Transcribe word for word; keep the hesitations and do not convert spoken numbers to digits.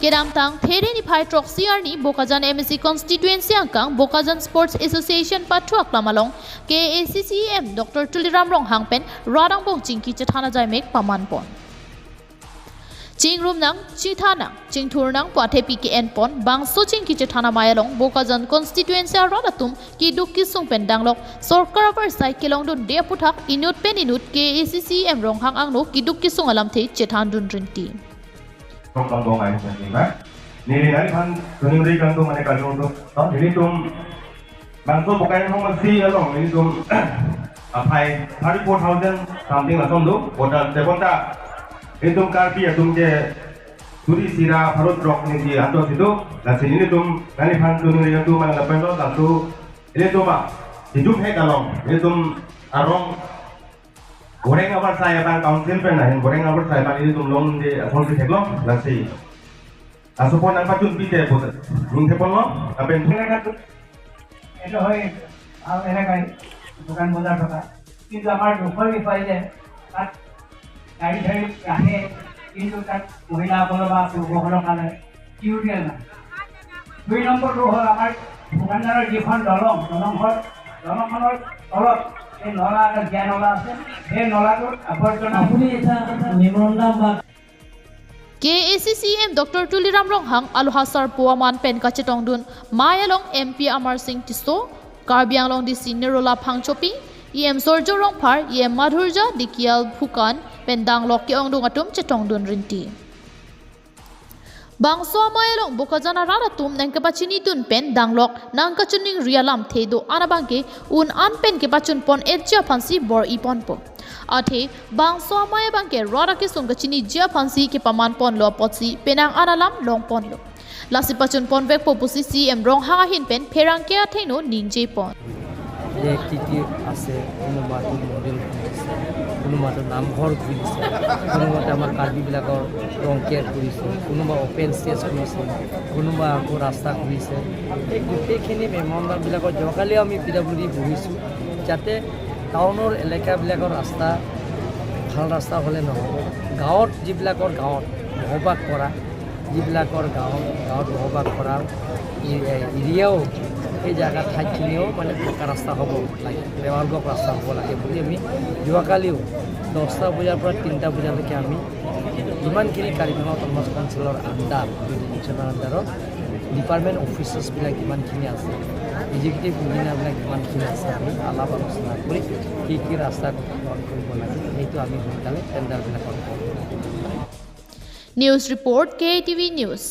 Kedamtang Phere niphai throksi arni Bokajan M A C constituency angkang Bokajan Sports Association pathu aklam along K A A C C E M Doctor Tuliram Ronghang pen rat angbong chingki chethan ajaimek paman pon. Chingrum nang, chithan nang, chingthur nang pu athepi ke-en pon bangso chingki chethan amei along Bokajan constituency arat atum keduk kesung pen danglok sorkar avarsai kelongdunde aputhak inut pen inut K A A C C E M Ronghang angno keduk kesung alamthe chethandun rinti. Kong kong kong ayo sendiri, ba? Neli nangliphan tuning ri kangtung mane kajong tung. Toh, nelitum bangso Bokajan Home C along nelitum aphai thirty-four thousand something lason do. Kota tebonta nelitum Karbi atum ke suri sira pharut rok neli anto situ. Lasi nelitum nangliphan tuning ri kangtung mane lapen lo laso nelitum a, nelitum hek along nelitum arong goreng avarsai abang council pen ahin goreng avarsai abang nelitum longde ason si theklong lasi. Laso apot nangpachunpi te puta ning theklong lapen এটা হয়, ভাল এলাকায় দোকান বজাৰ থকা, কিন্তু আমাৰ দুখৰ বিষয় যে তাত গাড়ী চাড়ী ৰাখে, কিন্তু তাত মহিলাসকলৰ বা পুৰুষসকলৰ কাৰণে টিউটৰিয়েল নাই। দুই নম্বৰটো হ'ল আমাৰ দোকানদাৰৰ যিখন দলং, দলংখন, দলংখনৰ তলত এই নলা এটা, জীয়া নলা আছে, সেই নলাটোত আৱৰ্জনা আপুনি এটা মেমৰেণ্ডাম বা K A A C C E M Doctor Tuliram Ronghang aloha sarpo aman pen kachetongdun amei along M P Amar Singh Tisso, Karbi Anglong D C Nirola Phangchopi, E M Surjya Rongphar, E M Madhurjya Dhekial Phukan pen danglok ke-ongdung atum chetongdun rinti. Bangso amei along Bokajan arat atum nangkepachinidun pen danglok nangkachiningri alamthe do-an abangke un-an pen kepachun pon-etji aphansi bor-i ponpo. Athe bangso amei abangke rat akesung kachiniji aphansi kepaman ponlo apotsi penang an alam long ponlo. Lasi pachun ponvekpo pusi C E M Ronghang ahin pen pherangke athengno ningje pon. যে কি কি আছে, কোনোবাটো মডেল কৰিছে, কোনোবাটো নামঘৰ কৰিছে, কোনোবাটো আমাৰ কাৰ্বিবিলাকৰ ৰং কেয়াৰ কৰিছে, কোনোবা অপেন ষ্টেজ কৰিছে, কোনোবা আকৌ ৰাস্তা কৰিছে। এই গোটেইখিনি মেমৰেণ্ডামবিলাকত যোৱাকালিও আমি পি ডাব্লিউ ডি বহিছোঁ, যাতে টাউনৰ এলেকাবিলাকৰ ৰাস্তা, ভাল ৰাস্তা হ'লে নহ'ব। গাঁৱত যিবিলাকৰ গাঁৱত বসবাস কৰা, যিবিলাকৰ গাঁৱত, গাঁৱত বসবাস কৰা ই-, এ-, এৰিয়াও, সেই জেগা ঠাইখিনিও মানে পকা ৰাস্তা হ'ব লাগে, দেৱাল ব্লক ৰাস্তা হ'ব লাগে বুলি আমি যোৱাকালিও দহটা বজাৰ পৰা তিনিটা বজালৈকে আমি যিমানখিনি কাৰ্বি আংলং অট'নমাছ কাউন্সিলৰ আণ্ডাৰ, জুৰিডিকশ্যনৰ আণ্ডাৰত ডিপাৰ্টমেণ্ট অফিচাৰ্ছবিলাক যিমানখিনি আছে, এক্সিকিউটিভ ইঞ্জিনিয়াৰবিলাক যিমানখিনি আছে, আমি আলাপ আলোচনা কৰি কি কি ৰাস্তা গ্ৰহণ কৰিব লাগে, সেইটো আমি সোনকালে টেণ্ডাৰবিলাকত কৰিম। News report, K A T V News.